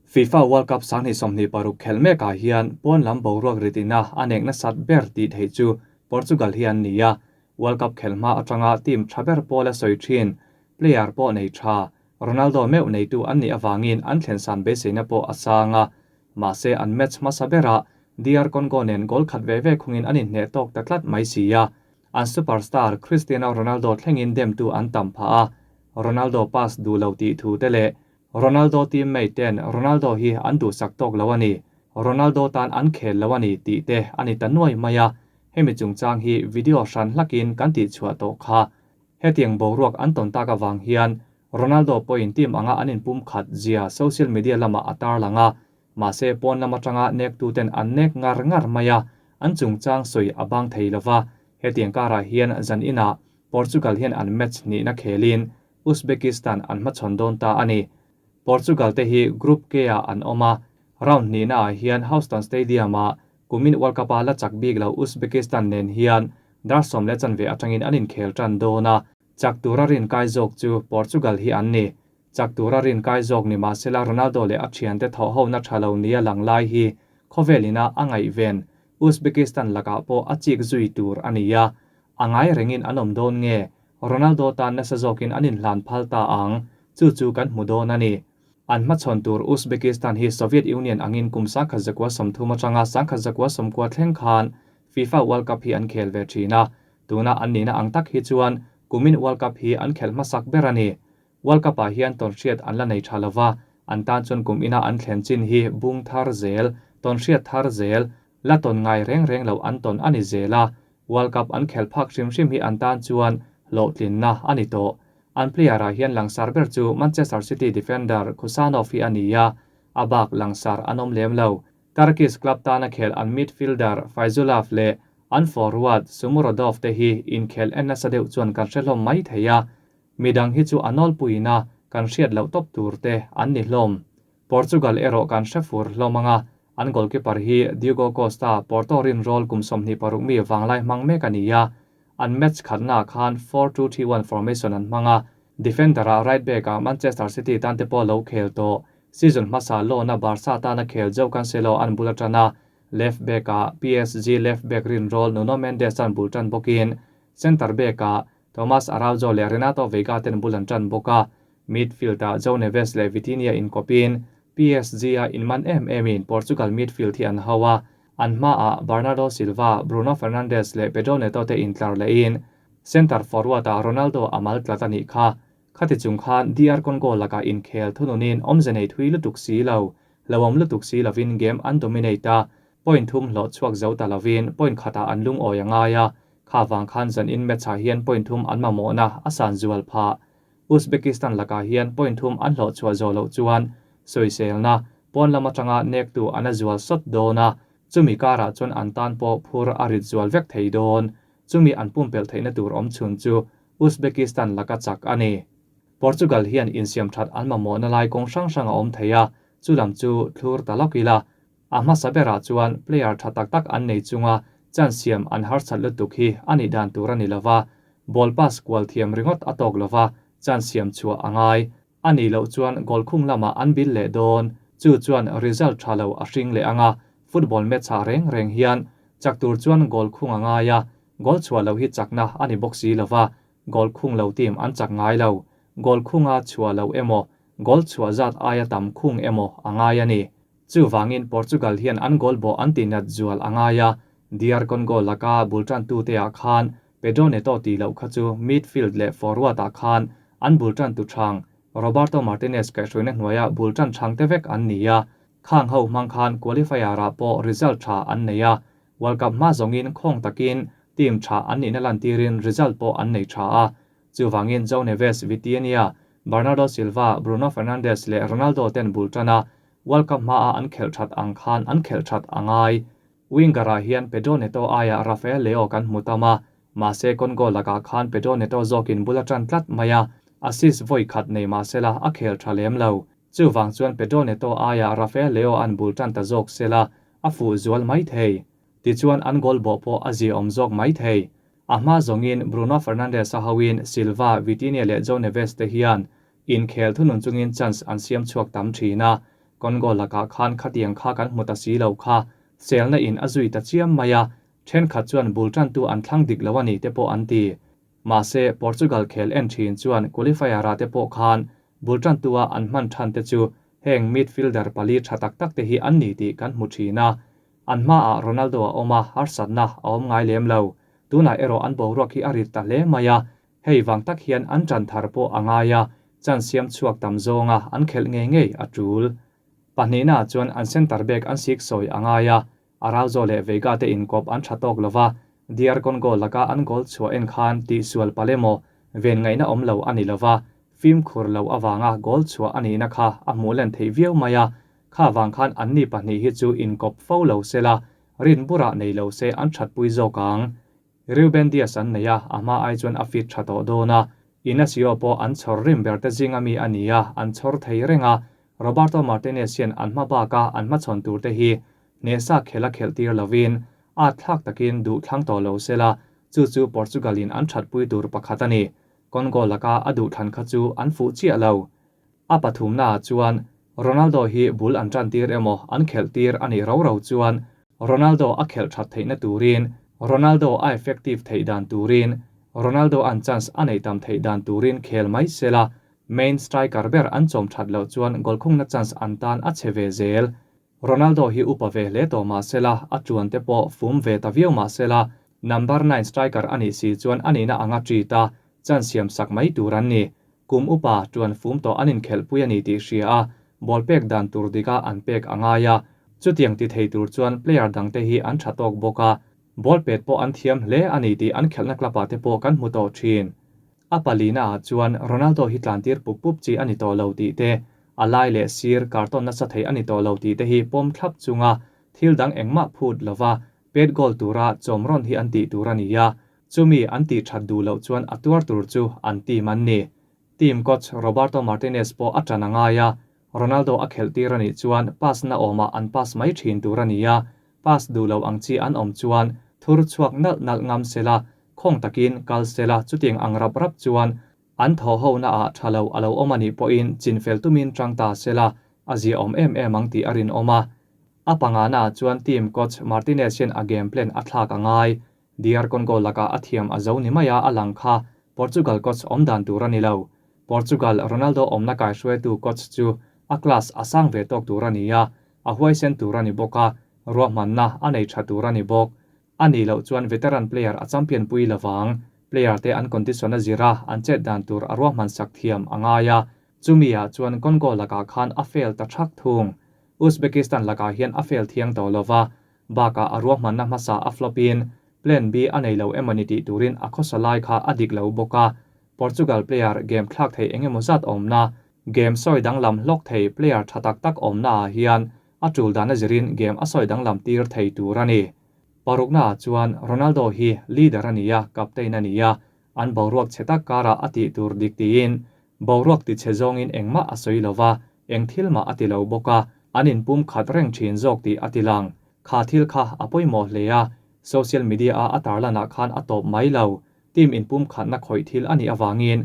FIFA World Cup 2026 khelh mekah hian pawn lam boruak rit ina a nek nasat ber tih theih chu Portugal hi an ni a, World Cup khelh hma atanga team tha ber pawl a sawi thin. Player pawh nei tha, Ronaldo meuh neitu an nih avangin an thlen san beiseina pawh a sang a, mahse an match hmasa berah DR Congo nen goal khat ve ve khungin an inhneh tawk ta tlat mai si a, an superstar Cristiano Ronaldo thlengin demtu an tam phah a, Ronaldo pass duh lo tih thu te leh Ronaldo teammate ten Ronaldo hi an duhsak tawk lo a ni, Ronaldo tan an khel lo a ni tih te a ni ta nuai mai a, hemi chungchang hi video hran hlakin kan tihchhuah tawh kha. Hetiang boruak an tawn tak avang hian Ronaldo pawhin team anga an inpum khat zia social media lamah a tarlang a, mahse pawn lam atanga nektuten an nek ngar ngar mai a, an chungchang sawi a bang thei lova. Hetiang karah hian zan inah Portugal hian an match hnihna khelin Uzbekistan an hmachhawn dawn ta a ni. Portugal te hi Group K ah an awm a, round hnihna ah hian Houston Stadium ah kumin World Cup a la chak bik lo Uzbekistan nen hian dar 10:15 atangin an inkhel tan dawn a, chak tura rin kai zawk chu Portugal hi an ni. Chak tura rin kai zawk ni mahsela Ronaldo leh a thiante thawh hona tha lo nia lang lai hi khawvel ina a ngaihven Uzbekistan lakah pawh a chik zui tur a ni a, a ngai rengin an awm dawn nge Ronaldo tan nasa zawkin an inhlan phal ta ang, chu chu kan hmu dawn a ni. An hmachhawn tur Uzbekistan hi Soviet Union angin kum 1930 atanga 1990 thleng khan FIFA World Cup hi an khel ve thin a, tuna an nihna ang tak hi chuan kumin World Cup hi an khelh hmasak ber a ni. World Cup-ah hian tawnhriat an la nei tha lova, an tan chuan kum ina an thlen chin hi bung thar zel, tawnhriat thar zel, la tawn ngai reng reng lo an tawn a ni zel a, World Cup an khelh phak hrim hrim hi an tan chuan hlawhtlinna a ni tawh. An player-ah hian langsar ber chu Manchester City defender Khusanov hi a ni a, a bak langsar an awm lem lo. Turkish club tana khelh an midfielder Fayzullaev leh an forward Sumurodov te hi inkhelh en nasa deuh chuan kan hre hlawm mai thei a, midang hi chu a nawlpuiin a kan hriat loh tawp tur te an ni hlawm. Portugal erawh kan hre fur hlawm ang a, an goalkeeper hi Diogo Costa, Porto rinrawl kum 26 mi vanglai hmang mek a ni a, an match khatnaah khan 4-2-3-1 formation an hmang a, defender-ah right back-ah Manchester City tan te pawh lo khel tawh, season hmasa loan-a Barca tana khel João Cancelo an bul a tan a, left back-ah PSG left back rinrawl Nuno Mendes an bul tan bawkin centre back-ah Tomas Araujo leh Renato Veiga ten bul an tan bawk a, midfield-ah João Neves leh Vitinha inkawpin PSG-a inman em emin Portugal midfield hi an ho a, an hmaah Bernardo Silva, Bruno Fernandes leh Pedro Neto te intlar lehin centre forward-ah Ronaldo a mal tlat a nih kha. Khati chung khan DR Congo lakah inkhel thununin awmze nei thui lutuk si lo, hlauhawm lutuk si lovin game an dominate a, point thum hlawh chhuak zo ta lovin point khatah an lungawi a ngai a, kha vang khan zanin match-ah hian point thum an mamawhna a san zual phah. Uzbekistan lakah hian point thum an hlawh chhuah zawh loh chuan sawiselna pawn lam atanga nektu an a zual sawt dawn a, chumi karah chuan an tan pawh phur a rit zual vek thei dawn. Chumi an pumpelh theihna tur awm chhun chu Uzbekistan laka chak a ni. Portugal hian insiam that an mamawhna lai kawng hrang hrang a awm thei a, chu lam chu thlur ta lawk ila. A hmasa berah chuan player tha tak tak an nei chunga chance siam an harsat lutuk hi a nih dan tur a ni lova, ball pass kual thiam ringawt a tawk lova chance siam chhuah a ngai. A nih loh chuan goal khung lamah an bil leh dawn. Chu chuan result tha lo a hring leh ang a, football match ah reng reng hian chak tur chuan goal khung a ngai a, goal chhuah loh hi chakna a ni bawk si lova, goal khung lo team an chak ngai lo. Goal khunga chhuah loh emaw, goal chhuah zat aia tam khung emaw a ngai a ni. Chuvangin Portugal hian an goal bawh an tihnat zual a ngai a, DR Congo laka bul tantute ah khan Pedro Neto tih loh kha chu midfield leh forward ah khan an bul tantu thang Roberto Martinez kaihhruaina hnuaia bul tan thang te vek an ni a, khang ho hmang khan qualifier ah pawh result tha an nei a, World Cup hma zawngin khawng takin team tha an nihna lantirin result pawh an nei tha a, chuvangin João Neves, Vitinha, Bernardo Silva, Bruno Fernandes leh Ronaldo ten bul tan a, World Cup hmaa an khelh that ang khan an khelh that a ngai. Winger-ah hian Pedro Neto aiah Rafael Leao kan hmu tam a, mahse Congo lakah khan Pedro Neto zawkin bul a tan tlat mai a, assist vawi khat nei mahsela a khel tha lem lo. Chuvang chuan Pedro Neto aiah Rafael Leao an bul tan ta zawk sela a fuh zual mai thei. Tichuan an goal bawh pawh a ziaawm zawk mai thei. A hma zawngin Bruno Fernandes a hoin Silva, Vitinha leh João Neves te hian inkhel thunun chungin chance an siam chhuak tam thin a. Congo lakah khan khatiang kha kan hmu ta si lo kha, selna in a zui ta chiam mai a, thenkhat chuan bul tantu an thlang dik lo a ni te pawh an ti. Mahse, Portugal khel en thin chuan qualifier-ah te pawh khan bul tantua an hman than te chu heng midfielder pali tha tak tak te hi an ni tih kan hmu thin a. An hmaah Ronaldo a awm a, harsatna a awm ngai lem lo. Tunah erawh an boruak hi a rit ta hle mai a, hei vang tak hian an tan thar pawh a ngai a, chance siam chhuak tam zawnga an khelh ngei ngei a tul. Pahnihnaah chuan an centre back an sik sawi a ngai a, Araujo leh Veiga te inkawp an tha tawk lova, DR Congo laka an goal chhuah en khan tihsual palh emaw ven ngaihna awm lo a ni lova, fimkhur lo avanga goal chhuah a nihna kha a hmuh len theih viau mai a, kha vang khan anni pahnih hi chu inkawp fo lo sela, rin burah nei lo se an thatpui zawk ang. Reuben Dias an nei a, a hma ai chuan a fit tha tawh dawn a. Inacio pawh an chhawr rim ber te zinga mi a ni a, an chhawr thei reng a. Roberto Martinez hian an hma baka an hmachhawn tur te hi hnehsa khel a khelh tir lovin, at thlak takin duh thlang tawh lo sela, chu chu Portugal in an thatpui tur pakhat a ni. Congo laka a duh thlan kha chu an fuh chiah lo. A pathumnaah chuan Ronaldo hi bul an tan tir emaw an khelh tir a nih ro ro chuan Ronaldo a khelh that theihna turin, Ronaldo a effective theih dan turin, Ronaldo an chance a neih tam theih dan turin khel mai sela, main striker ber an chawm that loh chuan goal khungna chance an tan a chhe ve zel. Ronaldo hi upa ve hle tawh mah sela, a tuan te pawh fum ve ta viau mah sela, number nine striker a nih si chuan a nihna anga treat a, chance siam sak mai tur an ni. Kum upa tuan fum tawh an inkhelhpui a ni tih hria a, ball pek dan tur dika an pek a ngai a. Chutiang ti thei tur chuan player dangte hi an tha tawk bawk a, ball pet pawh an thiam hle a ni tih an khelhna club ah te pawh kan hmu tawh thin. A palina ah chuan Ronaldo hi tlantir pup pup chi a ni tawh lo tih te, a lai leh sir kartawn nasa thei a ni tawh lo tih te hi pawm thlap chunga thil dang engmah phut lova pet goal tura chawm rawn hi an tih tur a ni a, Chumi an tih that duh loh chuan a tuar tur chu an team an ni. Team coach Roberto Martinez pawh a tan a ngai a, Ronaldo a khelh tir a nih chuan pass na awmah an pass mai thin tur a ni a, pass duh lo ang chi an awm chuan thur chhuak nalh nalh ngam sela, khawng takin kal sela chutiang ang rap rap chuan an thaw ho na ah tha lo a lo awm a nih pawhin chinfel tumin tang ta sela a ziaawm em em ang tih a rinawm a. A pangana ah chuan team coach Martinez hian a game plan a thlak a ngai. DR Congo lakah a thiam a zo ni mai a, a lang kha Portugal coach awm dan tur a ni lo. Portugal Ronaldo awmna kaihruaitu coach chu a class a sang ve tawk tur a ni a, a huaisen tur a ni bawk a, ruahmanna a nei tha tur a ni bawk. A nih loh chuan veteran player a champion pui lovang. Player te an condition a zir a, an chet dan tur a ruahman sak thiam a ngai a, chumi ah chuan Congo lakah khan a fail ta thak thung. Uzbekistan lakah hian a fail thiang tawh lova, Bakah a ruahmanna hmasa a flop in Plan B a nei lo emawni tih turin a khawsa lai kha a dik lo bawk a, Portugal player game thlak thei engemaw zat awmna, game sawi danglam hlawk thei player tha tak tak awmna ah hian a tul dan a zirin game a sawi danglam tir thei tur a ni. Parukna ah chuan Ronaldo hi leader a ni a, captain a ni a, an boruak chhe tak karah a tih tur dik tiin boruak ti chhe zawngin engmah a sawi lo va, Eng thil mah a ti lo bawk a, an inpum khat reng thin zawk tih a ti lang. Kha thil kha a pawimawh hle a, social media-a a tarlanah khan a tawp mai lo. Team inpum khatna khawih thil a nih avangin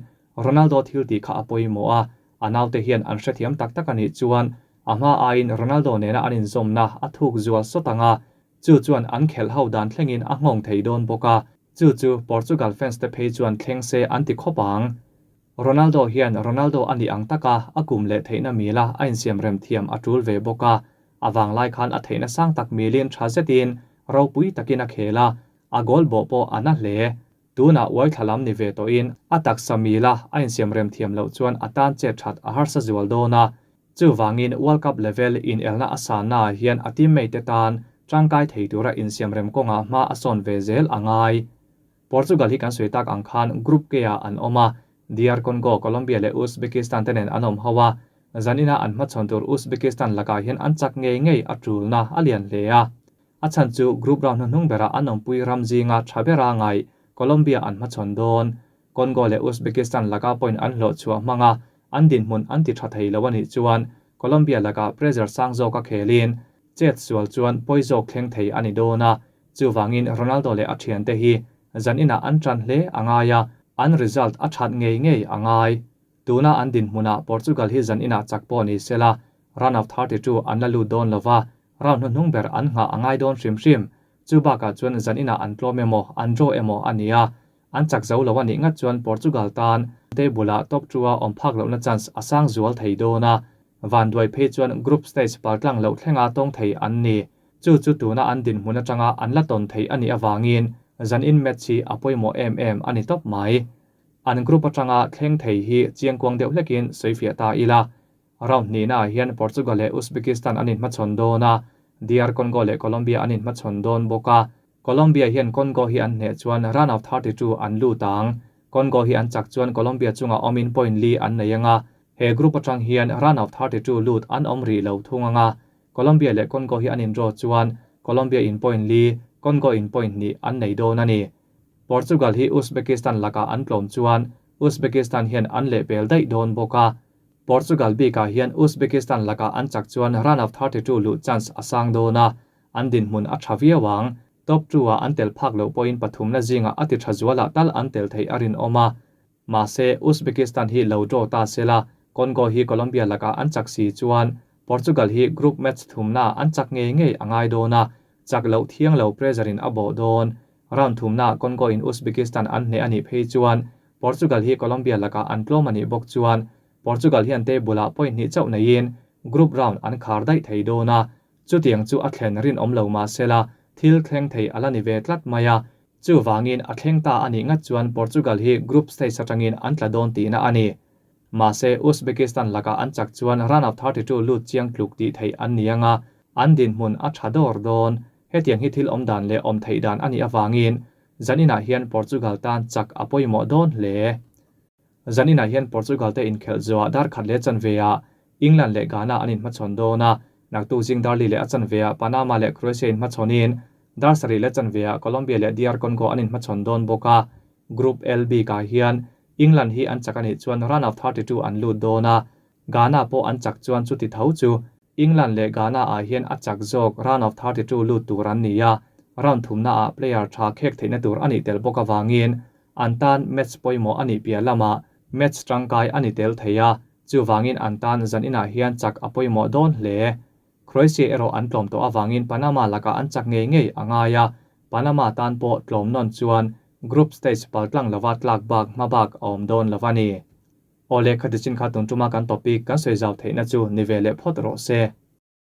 Ronaldo thil tih kha a pawimawh a, a naute hian an hrethiam tak tak a nih chuan a hma aiin Ronaldo nena an inzawmna a thuk zual sawt ang a, chu chuan an khelh ho dan thlengin a nghawng thei dawn bawk a, chu chu Portugal fans te phei chuan thleng se an ti khawp ang. Ronaldo hian Ronaldo a nih ang taka a kum leh theihna mila a insiam rem thiam a tul ve bawk a, a vanglai khan a theihna sang tak milin tha zetin ropui takin a khel a, a goal bawh pawh a na hle. Tunah uai thla lam ni ve tawhin a taksa mila a insiam rem thiam loh chuan a tan chet that a harsa zual dawn a, chuvangin World Cup level inelna a sannaah hian a teammate te tan tangkai thei tura insiam rem kawngah hma a sawn ve zel a ngai. Portugal hi kan sawi tak ang khan Group K-ah an awm a, DR Congo, Colombia leh Uzbekistan te nen an awm ho a, zanina an hmachhawn tur Uzbekistan lakah hian an chak ngei ngei a tulna a lian hle a. A chhan chu Group round hnuhnung berah an awmpui ram zinga tha bera ngai Colombia an hmachhawn dawn. Congo leh Uzbekistan laka point an hlawh chhuah hmanga an dinhmun an ti tha thei lo a nih chuan Colombia lakah pressure sang zawka khelin chet sual chuan pawi zawk thleng thei a ni dawn a, Chuvangin Ronaldo leh a thiante hi zan inah an tan hle a ngai a, an result a that ngei ngei a ngai. Tuna an dinhmunah Portugal hi zan inah chak pawh ni sela, Round of 32 an la lut dawn lova, round hnuhnung ber an nghah a ngai dawn hrim hrim. Chu bakah chuan zan inah an tlawm emaw, an draw emaw a ni a, an chak zo lo a nih ngat chuan Portugal tan table-ah top two-a awm phak lohna chance a sang zual thei dawn a, vanduai phei chuan group stage paltlang loh thlenga tawng thei an ni. Chu chu tuna an dinhmun atanga an la tawn thei a nih avangin zan in match hi a pawimawh em em a ni tawp mai. An group atanga thleng thei hi chiangkuang deuh hlekin sawifiah ta ila. Round hnihnaah hian Portugal leh Uzbekistan an inhmachhawn dawn a, DR Congo leh Colombia an inhmachhawn dawn bawk a. Colombia hian Congo hi an hneh chuan round of 32 an lut ang. Congo hi an chak chuan Colombia chungah awmin point li an nei ang a, he group atang hian round of 32 lut an awm rih lo thung ang a. Colombia leh Congo hi an indraw chuan Colombia in point li, Congo in point hnih an nei dawn a ni. Portugal hi Uzbekistan lakah an tlawm chuan Uzbekistan hian an lehpel daih dawn bawk a. Portugal bikah hian Uzbekistan lakah an chak chuan round of 32 luh chance a sang dawn a, an dinhmun a tha viau ang. Top two ah an tel phak loh pawhin pathumna zingah a ti tha zualah tal an tel theih a rinawm a. Mahse, Uzbekistan hi lo draw ta sela, Congo hi Colombia lakah an chak si chuan Portugal hi group match thumnaah an chak ngei ngei a ngai dawn a, chak loh thiang lo pressure in a bawh dawn. Round thumnaah Congo in Uzbekistan an hneh a nih phei chuan Portugal hi Colombia lakah an tlawm a nih bawk chuan Portugal hian table ah point hnih chauh neiin group round an khar daih thei dawn a, chutiang chu a thlen rinawm lo mahsela thil thleng thei a la ni ve tlat mai a, chuvangin a thleng ta a nih ngat chuan Portugal hi group stage atangin an tla dawn tihna a ni. Mahse Uzbekistan lakah an chak chuan round of 32 lut chiang tluk tih theih an ni ang a, an dinhmun a tha dawr dawn. Hetiang hi thil awmdan leh awm theih dan a nih avangin Zaninah hian Portugal tan chak a pawimawh dawn hle. Zaninah hian Portugal te inkhelh zuah dar khat leh chanveah England leh Ghana an inhmachhawn dawn a, naktuk zing dar li leh a chanveah Panama leh Croatia inhmachhawnin dar sarih leh chanveah Colombia leh DR Congo an inhmachhawn dawn bawk a. Group L bikah hian England hi an chak a nih chuan round of 32 an lut dawn a, Ghana pawh an chak chuan chuti tho chu England leh Ghana ah hian a chak zawk round of 32 lut tur an ni a, round thumna ah player tha khek theihna tur a nih tel bawk avangin an tan match pawimawh a nih piah lamah match tangkai a ni tel thei a, chuvangin an tan zan inah hian chak a pawimawh dawn hle. Croatia erawh an tlawm tawh avangin Panama lakah an chak ngei ngei a ngai a, Panama tan pawh tlawm nawn chuan group stage paltlang lova tlak bak hma bak a awm dawn lo a ni. Aw lehkha tichin kha tun tuma kan topic kan sawi zau theihna chu ni ve leh phawt rawh se.